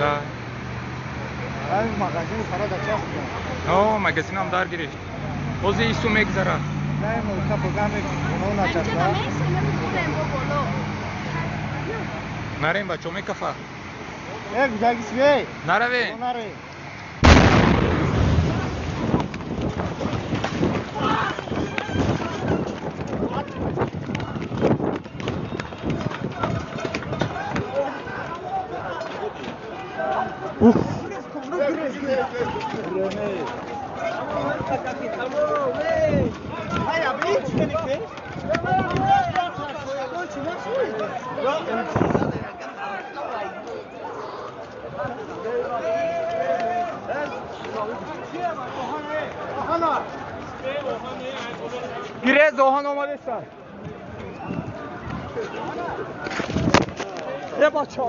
Да. Ай магазин фарада част. О, магазинам дар гирифт. Ҳозир ису мегзарад. Дай мо капогами оно начаста. Нарем, бачо, мекафа. Э, гузагисвей. Наравем. Наре. Уф. Гирез оҳан омадеста. Е бача.